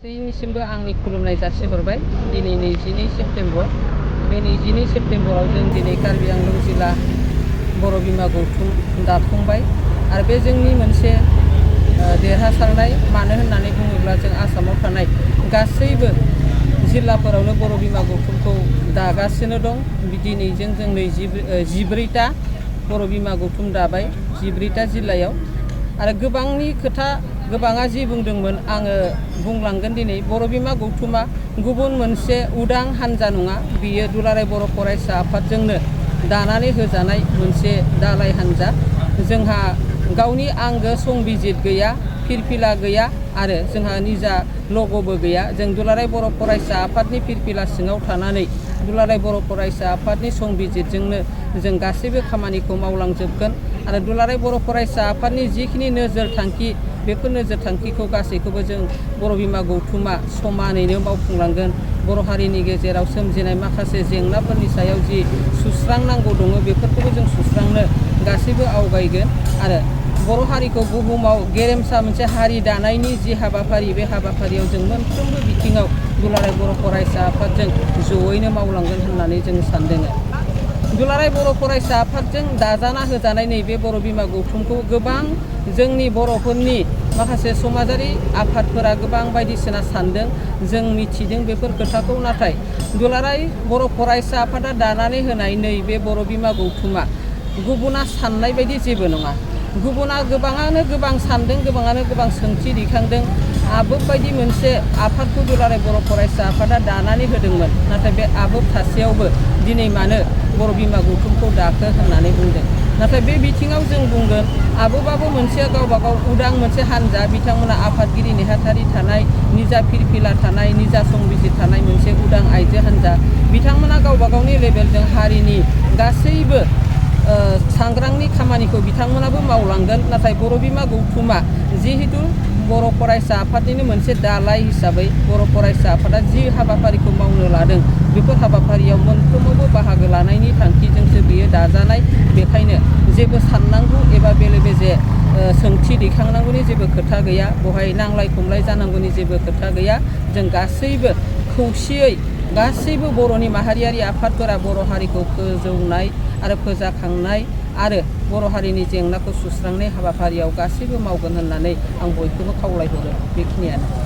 गासैनिसिमबो आंनि खुलुमनाय जासिहरबाय। दिनै 22 सेप्तेम्बर। बे 22 सेप्तेम्बराव जों दिनै कार्बि आंलं जिल्ला बर' बिमा गौथुम दाफुंबाय आरो बे जोंनि मोनसे देरहासारनाय। मानो होननानै बुङोब्ला जों आसामाव थानाय गासैबो जिल्लाफोरावनो बर' बिमा गौथुमखौ दागासिनो दं। दिनैजों जों 14टा बर' बिमा गौथुम दाबाय 14टा जिल्लायाव। आरो गोबांनि खोथा गोबाङा जि बुंदोंमोन आङो बुंलांगोन दिनै। बर' बिमा गौथुमा गुबुन मोनसे उदां हान्जा नङा, बियो दुलाराय बर' फरायसा आफादजोंनो दानानै होजानाय मोनसे दालाय हान्जा। जोंहा गावनि आंगो संबिजित गैया, फिरफिला गैया आरो जोंहा निजा लग'बो गैया। जों दुलाराय बर' फरायसा आफादनि फिरफिला सिङाव थानानै दुलाराय बर' फरायसा आफादनि संबिजितजोंनो जों गासैबो खामानिखौ मावलांजोबगोन आरो दुलाराय बर' फरायसा आफादनि जिखिनि नोजोर थांखि, बेफोर नोजोर थांखिखौ गासैखौबो जों बर' बिमा गौथुमा समानैनो मावफुंलांगोन। बर' हारिनि गेजेराव सोमजिनाय माखासे जेंनाफोरनि सायाव जि सुस्रांनांगौ दङ, बेफोरखौबो जों सुस्रांनो गासैबो आवगायगोन आरो बर' हारिखौ बुहुमाव गेरेमसा मोनसे हारि दानायनि जि हाबाफारि, बे हाबाफारियाव जों मोनफ्रोमबो बिथिङाव दुलाराय बर' फरायसा आफादजों जयैनो मावलांगोन होननानै जों सानदों। दुलाराय बर' फरायसा आफादजों दाजाना होजानाय नैबे बर' बिमा गौथुमखौ गोबां जोंनि बर'फोरनि माखासे समाजारि आफादफोरा गोबां बायदिसिना सानदों, जों मिथिदों बेफोर खोथाखौ। नाथाय दुलाराय बर' फरायसा आफादा दानानै होनाय नैबे बर' बिमा गौथुमा गुबुना साननाय बायदि जेबो नङा। गुबुना गोबाङानो गोबां सानदों, गोबाङानो गोबां सोंथि दिखांदों। आबोब बायदि मोनसे आफादखौ दुलाराय बर' फरायसा आफादा दानानै होदोंमोन, नाथाय बे आबोब थासेयावबो दिनै मानो बर' बिमा गौथुमखौ दाखो होननानै बुंदों। नाथाय बे बिथिङाव जों बुंगोन, आबोबाबो मोनसे गावबागाव उदां मोनसे हान्जा। बिथांमोना आफादगिरि नेहाथारि थानाय, निजा फिरफिला थानाय, निजा संबिजित थानाय मोनसे उदां आइजो हान्जा। बिथांमोना गावबा गावनि लेभेलजों हारिनि गासैबो सांग्रांनि खामानिखौ बिथांमोनाबो मावलांगोन। नाथाय बर' बिमा गौथुमा जिहेतु बर' फरायसा आफादनिनो मोनसे दालाय हिसाबै बर' फरायसा आफादा जि हाबाफारिखौ मावनो लादों, बेफोर हाबाफारियाव मोनफ्रोमावबो बाहागो लानायनि थांखिजोंसो बियो दाजानाय। बेखायनो जेबो साननांगौ एबा बेले बेजे सोंथि दैखांनांगौनि जेबो खोथा गैया, बहाय नांलाय खमलाय जानांगौनि जेबो खोथा गैया। जों गासैबो खौसेयै गासैबो बर'नि माहारियारि आफादफोरा बर' हारिखौ फोजौनाय आरो फोजाखांनाय आरो बर' हारिनि जेंनाखौ सुस्रांनाय हाबाफारियाव गासैबो मावगोन होननानै आं बयखौबो खावलायहरो। बेखिनियानो।